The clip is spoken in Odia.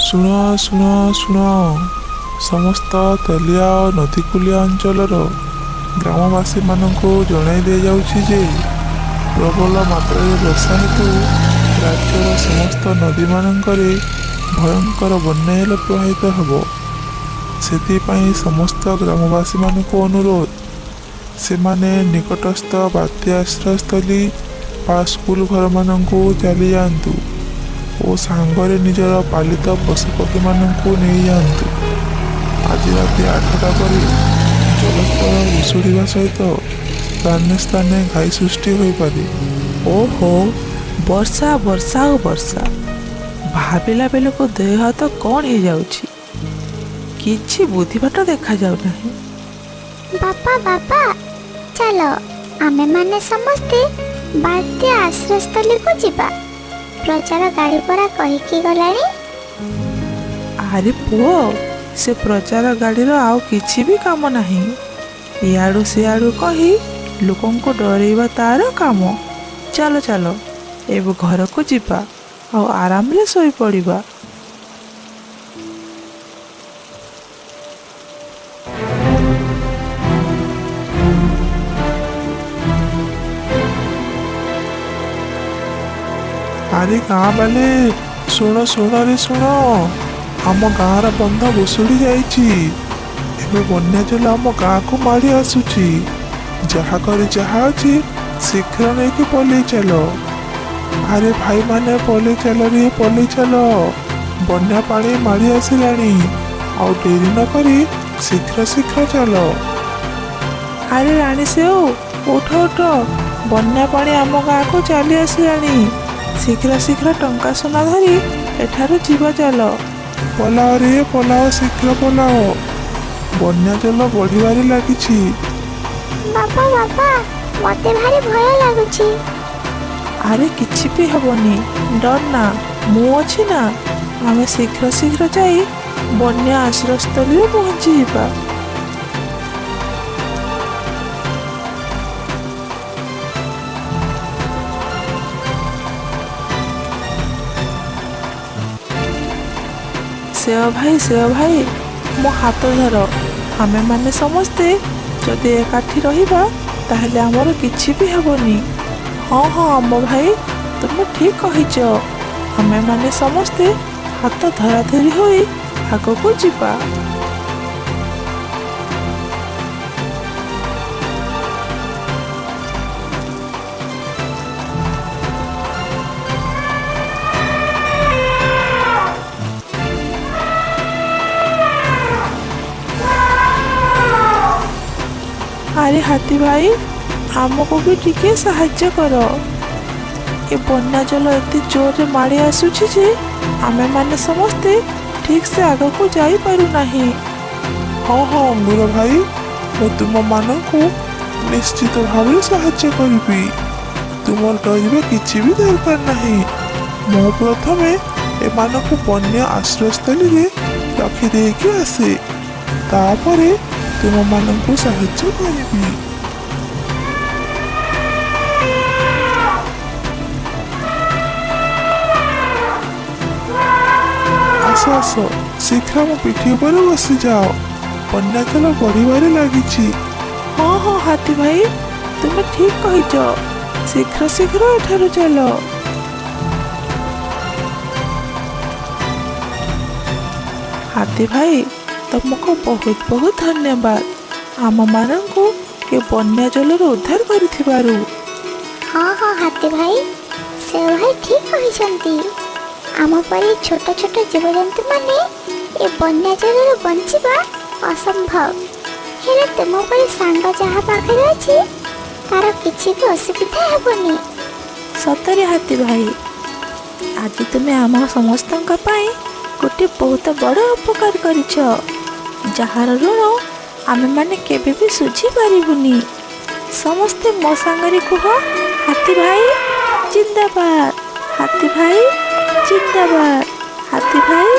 ଶୁଣ ଶୁଣ ଶୁଣ, ସମସ୍ତ ତଳିଆ ଓ ନଦୀକୂଳିଆ ଅଞ୍ଚଳର ଗ୍ରାମବାସୀମାନଙ୍କୁ ଜଣାଇ ଦିଆଯାଉଛି ଯେ ପ୍ରବଳ ମାତ୍ରାରେ ବର୍ଷା ହେତୁ ରାଜ୍ୟର ସମସ୍ତ ନଦୀମାନଙ୍କରେ ଭୟଙ୍କର ବନ୍ୟା ଜଳ ପ୍ରବାହିତ ହେବ। ସେଥିପାଇଁ ସମସ୍ତ ଗ୍ରାମବାସୀମାନଙ୍କୁ ଅନୁରୋଧ, ସେମାନେ ନିକଟସ୍ଥ ବାତ୍ୟା ଆଶ୍ରୟସ୍ଥଳୀ ବା ସ୍କୁଲ ଘରମାନଙ୍କୁ ଚାଲିଯାଆନ୍ତୁ ଓ ସାଙ୍ଗରେ ନିଜର ପାଳିତ ପଶୁପକ୍ଷୀମାନଙ୍କୁ ନେଇଯାଆନ୍ତୁ। ଆଜି ରାତି 8ଟା ପରେ ଜଳସ୍ତର ଭୁଷୁଡ଼ିବା ସହିତ ସ୍ଥାନେ ସ୍ଥାନେ ଘାଇ ସୃଷ୍ଟି ହୋଇପାରେ। ଓହୋ, ବର୍ଷା ବର୍ଷା ଆଉ ବର୍ଷା, ଭାବିଲା ବେଳକୁ ଦେହ ହାତ କ'ଣ ହେଇଯାଉଛି। କିଛି ବୁଦ୍ଧିବାଟ ଦେଖାଯାଉନାହିଁ। ବାପା ବାପା, ଚାଲ ଆମେମାନେ ସମସ୍ତେ ବାତ୍ୟା ଆଶ୍ରୟସ୍ଥଳୀକୁ ଯିବା। ପ୍ରଚାର ଗାଡ଼ି ପରା କହିକି ଗଲାଣି। ଆରେ ପୁଅ, ସେ ପ୍ରଚାର ଗାଡ଼ିର ଆଉ କିଛି ବି କାମ ନାହିଁ। ଇଆଡ଼ୁ ସିଆଡ଼ୁ କହି ଲୋକଙ୍କୁ ଡରେଇବା ତାର କାମ। ଚାଲ ଚାଲ, ଏବେ ଘରକୁ ଯିବା ଆଉ ଆରାମରେ ଶୋଇପଡ଼ିବା। ଆରେ ଗାଁ ବାଲେ, ଶୁଣ ଶୁଣରେ ଶୁଣ, ଆମ ଗାଁର ବନ୍ଧ ଭୁଷୁଡ଼ି ଯାଇଛି। ଏବେ ବନ୍ୟା ଜଳ ଆମ ଗାଁକୁ ମାଡ଼ି ଆସୁଛି। ଯାହା ଘରେ ଯାହା ଅଛି ଶୀଘ୍ର ନେଇକି ପଲେଇ ଚାଲ। ଆରେ ଭାଇମାନେ, ପଲେଇ ଚାଲ ରେ, ପଲେଇ ଚାଲ, ବନ୍ୟା ପାଣି ମାଡ଼ି ଆସିଲାଣି। ଆଉ ଡେରି ନ କରି ଶୀଘ୍ର ଶୀଘ୍ର ଚାଲ। ଆରେ ରାଣୀ ସେଉ, ଉଠ ଉଠ, ବନ୍ୟା ପାଣି ଆମ ଗାଁକୁ ଚାଲି ଆସିଲାଣି। ଶୀଘ୍ର ଶୀଘ୍ର ଟଙ୍କା ସୁନା ଧରି ଏଠାରୁ ଯିବା ଚାଲ। ପଲାଅ ରେ ପଲାଅ, ଶୀଘ୍ର ପଲାଅ, ବନ୍ୟା ଜଳ ବଢ଼ିବାରେ ଲାଗିଛି। ବାପା ବାପା, ମତେ ଭାରି ଭୟ ଲାଗୁଛି। ଆରେ କିଛି ବି ହେବନି, ଡର ନା, ମୁଁ ଅଛି ନା। ଆମେ ଶୀଘ୍ର ଶୀଘ୍ର ଯାଇ ବନ୍ୟା ଆଶ୍ରୟସ୍ଥଳୀରେ ପହଞ୍ଚିଯିବା। ସେଓ ଭାଇ, ସେଓ ଭାଇ, ମୋ ହାତ ଧର। ଆମେମାନେ ସମସ୍ତେ ଯଦି ଏକାଠି ରହିବା ତାହେଲେ ଆମର କିଛି ବି ହେବନି। ହଁ ହଁ ଆମ୍ବ ଭାଇ, ତୁମେ ଠିକ୍ କହିଛ। ଆମେମାନେ ସମସ୍ତେ ହାତ ଧରାଧରି ହୋଇ ଆଗକୁ ଯିବା। ଆରେ ହାତୀ ଭାଇ, ଆମକୁ ବି ଟିକେ ସାହାଯ୍ୟ କର। ଏ ବନ୍ୟା ଜଳ ଏତେ ଜୋରରେ ମାଡ଼ି ଆସୁଛି ଯେ ଆମେମାନେ ସମସ୍ତେ ଠିକ୍ ସେ ଆଗକୁ ଯାଇପାରୁନାହିଁ। ହଁ ହଁ ଅଙ୍ଗୁର ଭାଇ, ମୁଁ ତୁମମାନଙ୍କୁ ନିଶ୍ଚିତ ଭାବରେ ସାହାଯ୍ୟ କରିବି। ତୁମର ଡରିବା କିଛି ବି ଦରକାର ନାହିଁ। ମୁଁ ପ୍ରଥମେ ଏମାନଙ୍କୁ ବନ୍ୟା ଆଶ୍ରୟସ୍ଥଳୀରେ ରଖିଦେଇକି ଆସେ, ତାପରେ ତୁମମାନଙ୍କୁ ସାହାଯ୍ୟ କରିବି। ଆସ ଆସ, ଶୀଘ୍ର ମୋ ପିଠି ଉପରେ ବସିଯାଅ, ବନ୍ୟା ଜଳ ବଢ଼ିବାରେ ଲାଗିଛି। ହଁ ହଁ ହାତୀ ଭାଇ, ତୁମେ ଠିକ୍ କହିଛ। ଶୀଘ୍ର ଶୀଘ୍ର ଏଠାରୁ ଚାଲ। ହାତୀ ଭାଇ, ତମକୁ ବହୁତ ବହୁତ ଧନ୍ୟବାଦ ଆମମାନଙ୍କୁ ଏ ବନ୍ୟା ଜଳରୁ ଉଦ୍ଧାର କରିଥିବାରୁ। ହଁ ହଁ ହାତୀ ଭାଇ, ସେଓ ଭାଇ ଠିକ୍ କହିଛନ୍ତି। ଆମ ପରି ଛୋଟ ଛୋଟ ଜୀବଜନ୍ତୁମାନେ ଏ ବନ୍ୟା ଜଳରୁ ବଞ୍ଚିବା ଅସମ୍ଭବ। ହେଲେ ତୁମ ପରି ସାଙ୍ଗ ଯାହା ପାଖରେ ଅଛି ତାର କିଛି ବି ଅସୁବିଧା ହେବନି। ସତରେ ହାତୀ ଭାଇ, ଆଜି ତୁମେ ଆମ ସମସ୍ତଙ୍କ ପାଇଁ ଗୋଟିଏ ବହୁତ ବଡ଼ ଉପକାର କରିଛ, ଯାହାର ଋଣ ଆମେମାନେ କେବେ ବି ଶୁଝି ପାରିବୁନି। ସମସ୍ତେ ମୋ ସାଙ୍ଗରେ କୁହ, ହାତୀ ଭାଇ ଜିନ୍ଦାବାଦ, ହାତୀ ଭାଇ ଜିନ୍ଦାବାଦ, ହାତୀ ଭାଇ